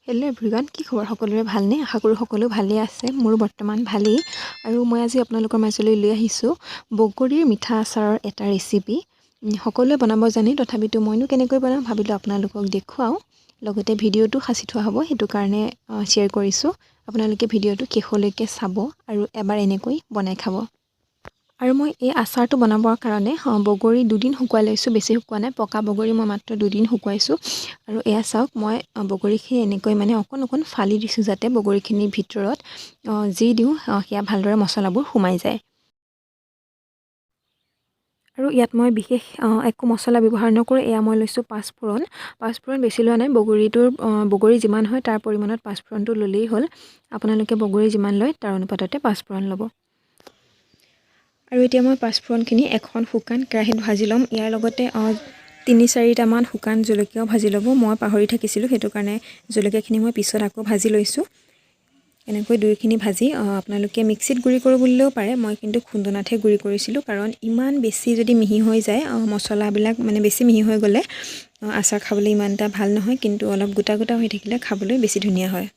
Hello' everyone, কি খবৰ? সকলোৰে ভালনে? আশা কৰোঁ সকলো ভালেই আছে। মোৰো বৰ্তমান ভালেই। আৰু মই আজি আপোনালোকৰ মাজলৈ লৈ আহিছোঁ বগৰীৰ মিঠা আচাৰৰ এটা ৰেচিপি। সকলোৱে বনাব জানে, তথাপিতো মইনো কেনেকৈ বনাওঁ ভাবিলোঁ আপোনালোকক দেখুৱাওঁ। লগতে ভিডিঅ'টো সাঁচি থোৱা হ'ব, সেইটো কাৰণে শ্বেয়াৰ কৰিছোঁ। আপোনালোকে ভিডিঅ'টো শেষলৈকে চাব আৰু এবাৰ এনেকৈ বনাই খাব। আৰু মই এই আচাৰটো বনাবৰ কাৰণে বগৰী দুদিন শুকুৱাই লৈছোঁ, বেছি শুকোৱা নাই। পকা বগৰী মই মাত্ৰ দুদিন শুকুৱাইছোঁ। আৰু এয়া চাওক, মই বগৰীখিনি এনেকৈ মানে অকণ অকণ ফালি দিছোঁ, যাতে বগৰীখিনিৰ ভিতৰত যি দিওঁ সেয়া ভালদৰে মছলাবোৰ সোমাই যায়। আৰু ইয়াত মই বিশেষ একো মছলা ব্যৱহাৰ নকৰোঁ। এয়া মই লৈছোঁ পাঁচফোৰণ। পাঁচফোৰণ বেছি লোৱা নাই, বগৰী যিমান হয় তাৰ পৰিমাণত পাঁচফোৰণটো ল'লেই হ'ল। আপোনালোকে বগৰী যিমান লয় তাৰ অনুপাততে পাঁচফোৰণ ল'ব। আৰু এতিয়া মই পাঁচফোৰণখিনি এখন শুকান কেৰাহীত ভাজি ল'ম। ইয়াৰ লগতে 3-4টামান শুকান জলকীয়াও ভাজি ল'ব। মই পাহৰি থাকিছিলোঁ, সেইটো কাৰণে জলকীয়াখিনি মই পিছত আকৌ ভাজি লৈছোঁ। এনেকৈ দুইখিনি ভাজি আপোনালোকে মিক্সিত গুড়ি কৰোঁ বুলিলেও পাৰে। মই কিন্তু খুন্দনাতহে গুড়ি কৰিছিলোঁ, কাৰণ ইমান বেছি যদি মিহি হৈ যায় মছলাবিলাক, মানে বেছি মিহি হৈ গ'লে আচাৰ খাবলৈ ইমান এটা ভাল নহয়, কিন্তু অলপ গোটা গোটা হৈ থাকিলে খাবলৈ বেছি ধুনীয়া হয়।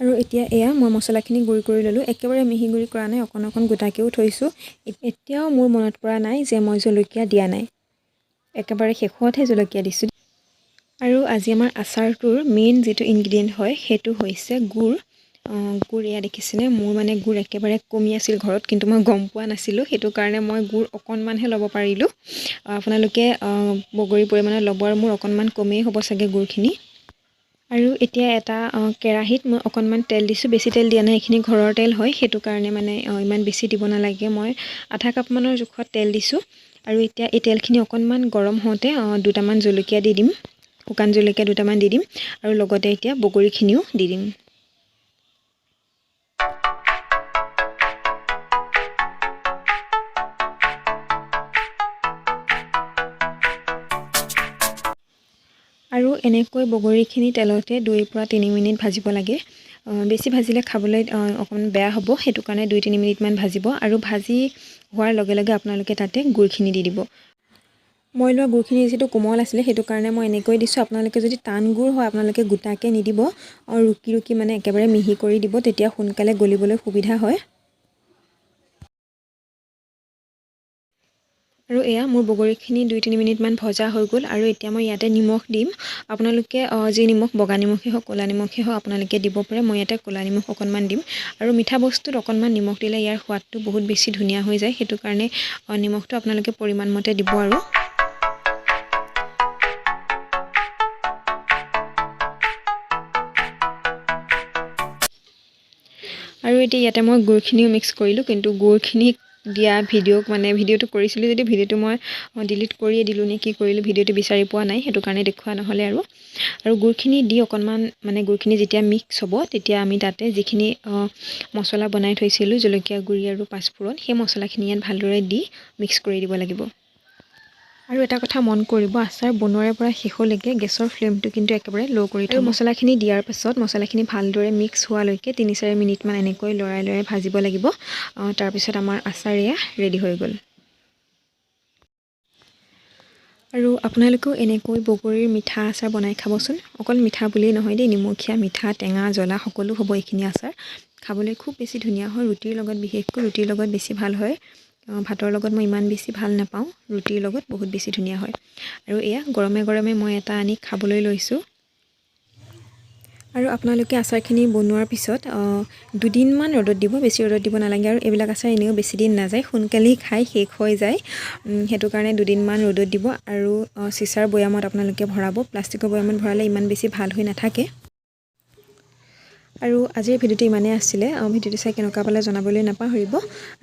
আৰু এতিয়া এয়া মই মছলাখিনি গুড়ি কৰি ল'লোঁ। একেবাৰে মিহি গুড়ি কৰা নাই, অকণ অকণ গোটাকৈও থৈছোঁ। এতিয়াও মোৰ মনত পৰা নাই যে মই জলকীয়া দিয়া নাই, একেবাৰে শেষতহে জলকীয়া দিছোঁ। আৰু আজি আমাৰ আচাৰটোৰ মেইন যিটো ইনগ্ৰিডিয়েণ্ট হয় সেইটো হৈছে গুড়। গুড় এয়া দেখিছেনে, মোৰ মানে গুড় একেবাৰে কমি আছিল ঘৰত, কিন্তু মই গম পোৱা নাছিলোঁ, সেইটো কাৰণে মই গুড় অকণমানহে ল'ব পাৰিলোঁ। আপোনালোকে বগৰীৰ পৰিমাণত ল'ব, আৰু মোৰ অকণমান কমেই হ'ব চাগে গুড়খিনি। আৰু এতিয়া এটা কেৰাহীত মই অকণমান তেল দিছোঁ, বেছি তেল দিয়া নাই, এইখিনি ঘৰৰ তেল হয়, সেইটো কাৰণে মানে ইমান বেছি দিব নালাগে। মই আধা কাপমানৰ জোখত তেল দিছোঁ। আৰু এতিয়া এই তেলখিনি অকণমান গৰম হওঁতে দুটামান জলকীয়া দি দিম, শুকান জলকীয়া দুটামান দি দিম, আৰু লগতে এতিয়া বগৰীখিনিও দি দিম। আৰু এনেকৈ বগৰীখিনি তেলতে 2 পৰা 3 মিনিট ভাজিব লাগে। বেছি ভাজিলে খাবলৈ অকণমান বেয়া হ'ব, সেইটো কাৰণে 2-3 মিনিটমান ভাজিব। আৰু ভাজি হোৱাৰ লগে লগে আপোনালোকে তাতে গুড়খিনি দি দিব। মই লোৱা গুড়খিনি যিহেতু কোমল আছিলে, সেইটো কাৰণে মই এনেকৈ দিছোঁ। আপোনালোকে যদি টান গুড় হয় আপোনালোকে গোটাকৈ নিদিব, ৰুকি ৰুকি মানে একেবাৰে মিহি কৰি দিব, তেতিয়া সোনকালে গলিবলৈ সুবিধা হয়। আৰু এয়া মোৰ বগৰীখিনি 2-3 মিনিটমান ভজা হৈ গ'ল। আৰু এতিয়া মই ইয়াতে নিমখ দিম। আপোনালোকে যি নিমখ, বগা নিমখেই হওক ক'লা নিমখেই হওক আপোনালোকে দিব পাৰে। মই ইয়াতে ক'লা নিমখ অকণমান দিম। আৰু মিঠা বস্তুত অকণমান নিমখ দিলে ইয়াৰ সোৱাদটো বহুত বেছি ধুনীয়া হৈ যায়, সেইটো কাৰণে নিমখটো আপোনালোকে পৰিমাণ মতে দিব। আৰু এতিয়া ইয়াতে মই গুড়খিনিও মিক্স কৰিলোঁ, কিন্তু গুড়খিনি দিয়া ভিডিঅ'ক মানে ভিডিঅ'টো কৰিছিলোঁ যদিও ভিডিঅ'টো মই ডিলিট কৰিয়ে দিলোঁ নে কি কৰিলোঁ, ভিডিঅ'টো বিচাৰি পোৱা নাই, সেইটো কাৰণে দেখুওৱা নহ'লে। আৰু গুড়খিনি দি অকণমান মানে গুড়খিনি যেতিয়া মিক্স হ'ব তেতিয়া আমি তাতে যিখিনি মছলা বনাই থৈছিলোঁ, জলকীয়া গুড়ি আৰু পাঁচফোৰণ, সেই মছলাখিনি ইয়াত ভালদৰে দি মিক্স কৰি দিব লাগিব। আৰু এটা কথা মন কৰিব, আচাৰ বনোৱাৰে পৰা শেষলৈকে গেছৰ ফ্লেমটো কিন্তু একেবাৰে ল' কৰি থ'ব। মছলাখিনি দিয়াৰ পাছত মছলাখিনি ভালদৰে মিক্স হোৱালৈকে 3-4 মিনিটমান এনেকৈ লৰাই লৰাই ভাজিব লাগিব। তাৰপিছত আমাৰ আচাৰ এয়া ৰেডি হৈ গ'ল। আৰু আপোনালোকেও এনেকৈ বগৰীৰ মিঠা আচাৰ বনাই খাবচোন। অকল মিঠা বুলিয়েই নহয় দেই, নিমখীয়া, মিঠা, টেঙা, জ্বলা সকলো হ'ব এইখিনি আচাৰ। খাবলৈ খুব বেছি ধুনীয়া হয়, ৰুটিৰ লগত, বিশেষকৈ ৰুটিৰ লগত বেছি ভাল হয়। ভাতৰ লগত মই ইমান বেছি ভাল নাপাওঁ, ৰুটিৰ লগত বহুত বেছি ধুনীয়া হয়। আৰু এয়া গৰমে গৰমে মই এটা আনি খাবলৈ লৈছোঁ। আৰু আপোনালোকে আচাৰখিনি বনোৱাৰ পিছত দুদিনমান ৰ'দত দিব, বেছি ৰ'দত দিব নালাগে। আৰু এইবিলাক আচাৰ এনেও বেছি দিন নাযায়, সোনকালেই খাই শেষ হৈ যায়, সেইটো কাৰণে দুদিনমান ৰ'দত দিব। আৰু চিচাৰ বৈয়ামত আপোনালোকে ভৰাব, প্লাষ্টিকৰ বৈয়ামত ভৰালে ইমান বেছি ভাল হৈ নাথাকে। আৰু আজিৰ ভিডিঅ'টো ইমানেই আছিলে। ভিডিঅ'টো চাই কেনেকুৱা পালে জনাবলৈ নাপাহৰিব।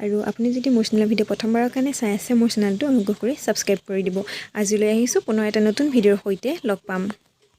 আৰু আপুনি যদি মোৰ চেনেলৰ ভিডিঅ' প্ৰথমবাৰৰ কাৰণে চাই আছে, মোৰ চেনেলটো অনুগ্ৰহ কৰি ছাবস্ক্ৰাইব কৰি দিব। আজিলৈ আহিছোঁ, পুনৰ এটা নতুন ভিডিঅ'ৰ সৈতে লগ পাম।